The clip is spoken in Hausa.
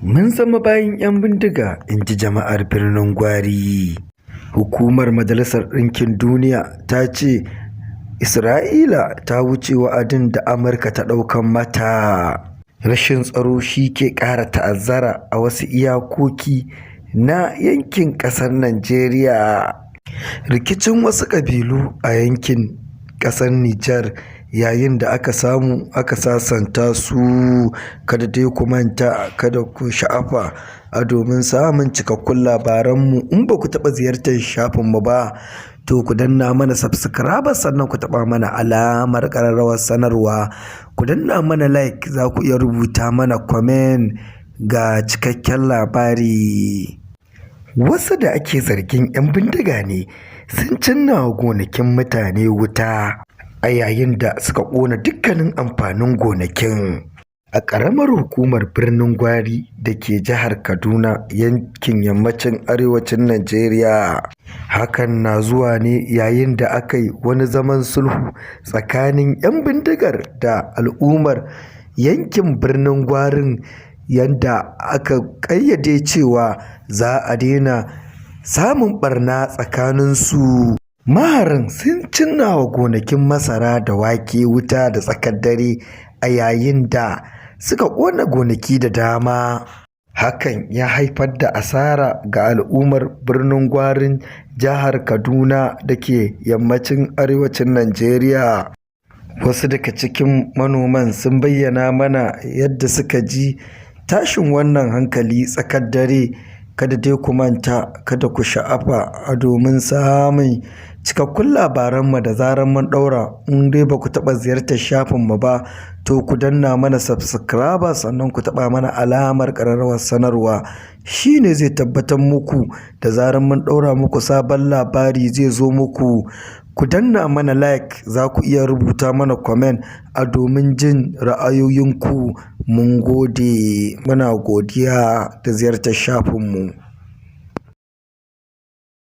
Mun zama bayin 'yan bindiga, in ji jama'ar Birnin Gwari. Hukumar Majalisar Ɗinkin Duniya ta ce Isra'ila ta wuce wa'adin da Amurka ta ɗaukar mata. Rashin tsaro shi ke ƙara ta'azzara a wasu iyakoki na yankin ƙasar Najeriya. Rikicin wasu ƙabilu a yankin ƙasar Nijar yayin da aka samu aka sasanta su. Kada dai ku manta, kada ku sha'afa a domin samun cikakkun labaranmu, in ba ku taɓa ziyartar shafinmu ba, to ku danna mana subscribe, sannan ku taɓa mana alamar ƙararrawar sanarwa, ku danna mana like, za ku iya rubuta mana comment. Ga cikakken labari. Wasu da ake zargin 'yan bindiga ne sun cinna gonakin mutane wuta a yayin da suka ƙona dukkanin amfanin gonakin a ƙaramar hukumar Birnin Gwari da ke jihar Kaduna, yankin yammacin arewacin Najeriya. Hakan na zuwa ne yayin da aka yi wani zaman sulhu tsakanin 'yan bindigar da al'ummar yankin Birnin Gwarin, yanda aka ƙayyade cewa za a daina samun ɓarna tsakaninsu. Maharan sun cinna wa gonakin masara da wake wuta da tsakar dare a yayin da suka ƙona gonaki da dama. Hakan ya haifar da asara ga al'ummar Birnin Gwarin, jihar Kaduna da ke yammacin arewacin Najeriya. Wasu daga cikin manoman sun bayyana mana yadda suka ji tashin wannan hankali tsakar dare. Kada dai ku manta, kada ku sha'afa a domin samun cikakkun labaranmu da zarar mun ɗaura, in dai ba ku taɓa ziyartar shafinmu ba, to ku danna mana subscribe, sannan ku taɓa mana alamar ƙararrawar sanarwa. Shi ne zai tabbatar muku da zarar mun ɗaura muku sabon labari zai zo muku. Ku danna mana like, za ku iya rubuta mana comment a domin jin ra'ayoyinku. Mun gode, muna godiya da ziyartar shafinmu.